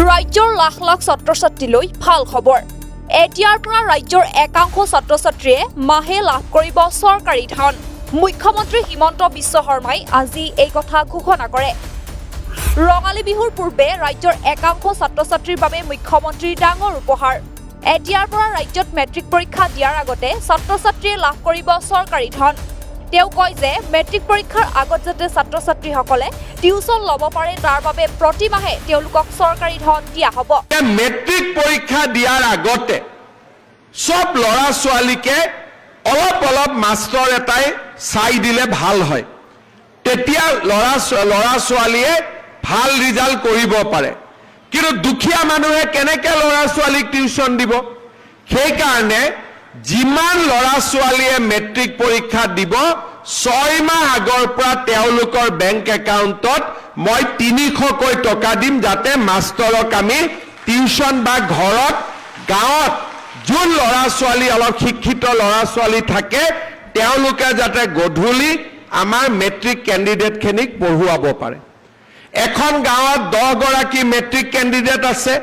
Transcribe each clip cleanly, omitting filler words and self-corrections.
ৰাজ্যৰ লাখ লাখ ছাত্ৰ ছাত্ৰীলৈ ভাল খবৰ। এতিয়াৰ পৰা ৰাজ্যৰ একাংশ ছাত্ৰ ছাত্ৰীয়ে মাহে লাভ কৰিব চৰকাৰী ধন। মুখ্যমন্ত্ৰী হিমন্ত বিশ্ব শৰ্মাই আজি এই কথা ঘোষণা কৰে। ৰঙালী বিহুৰ পূৰ্বে ৰাজ্যৰ একাংশ ছাত্ৰ ছাত্ৰীৰ বাবে মুখ্যমন্ত্ৰীৰ ডাঙৰ উপহাৰ। এতিয়াৰ পৰা ৰাজ্যত মেট্ৰিক পৰীক্ষা দিয়াৰ আগতে ছাত্ৰ ছাত্ৰীয়ে লাভ কৰিব চৰকাৰী ধন। তেওঁ কয় যে মেট্ৰিক পৰীক্ষাৰ আগত যাতে ছাত্ৰ ছাত্ৰীসকলে টিউচন ল'ব পাৰে, তাৰ বাবে প্ৰতিমাহে তেওঁলোকক চৰকাৰী ধন দিয়া হ'ব। মেট্ৰিক পৰীক্ষা দিয়াৰ আগতে চব ল'ৰা ছোৱালীকে অলপ অলপ মাষ্টৰ এটাই চাই দিলে ভাল হয়। তেতিয়া ল'ৰা ছোৱালীয়ে ভাল ৰিজাল্ট কৰিব পাৰে। কিন্তু দুখীয়া মানুহে কেনেকে ল'ৰা ছোৱালীক টিউচন দিব? সেইকাৰণে যিমান ল'ৰা ছোৱালীয়ে মেট্ৰিক পৰীক্ষা দিব, 6 মাহ আগৰ পৰা তেওঁলোকৰ বেংক একাউণ্টত মই 300কৈ টকা দিম, যাতে মাষ্টৰক আমি টিউচন বা ঘৰত, গাঁৱত যোন ল'ৰা ছোৱালী অলপ শিক্ষিত ল'ৰা ছোৱালী থাকে, তেওঁলোকে যাতে গধূলি আমাৰ মেট্ৰিক কেণ্ডিডেটখিনিক পঢ়ুৱাব পাৰে। এখন গাঁৱত 10গৰাকী মেট্ৰিক কেণ্ডিডেট আছে,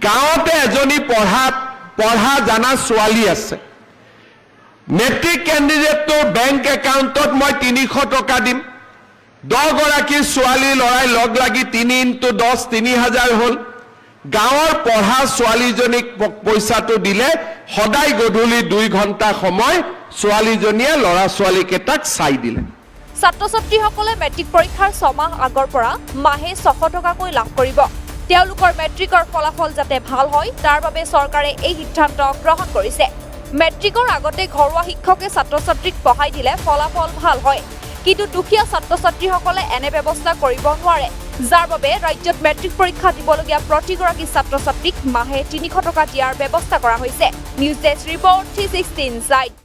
গাঁৱতে এজনী পঢ়া জানা ছোৱালী আছে। মেট্ৰিক কেণ্ডিডেটটোৰ বেংক একাউণ্টত মই 300 টকা দিম। 10গৰাকী ছোৱালী ল'ৰাই লগ লাগি 3 ইনটু 10, 3000 হ'ল। গাঁৱৰ পঢ়া ছোৱালীজনীক পইচাটো দিলে সদায় গধূলি 2 ঘণ্টা সময় ছোৱালীজনীয়ে ল'ৰা ছোৱালীকেইটাক চাই দিলে। ছাত্ৰ ছাত্ৰীসকলে মেট্ৰিক পৰীক্ষাৰ 6 মাহ আগৰ পৰা মাহে 600 টকাকৈ লাভ কৰিব। তেওঁলোকৰ মেট্ৰিকৰ ফলাফল যাতে ভাল হয়, তাৰ বাবে চৰকাৰে এই সিদ্ধান্ত গ্ৰহণ কৰিছে। মেট্ৰিকৰ আগতে ঘৰুৱা শিক্ষকে ছাত্ৰ ছাত্ৰীক পঢ়াই দিলে ফলাফল ভাল হয়। কিন্তু দুখীয়া ছাত্ৰ ছাত্ৰীসকলে এনে ব্যৱস্থা কৰিব নোৱাৰে, যাৰ বাবে ৰাজ্যত মেট্ৰিক পৰীক্ষা দিবলগীয়া প্ৰতিগৰাকী ছাত্ৰ ছাত্ৰীক মাহে 300 টকা দিয়াৰ ব্যৱস্থা কৰা হৈছে। News desk report, 360 Insight.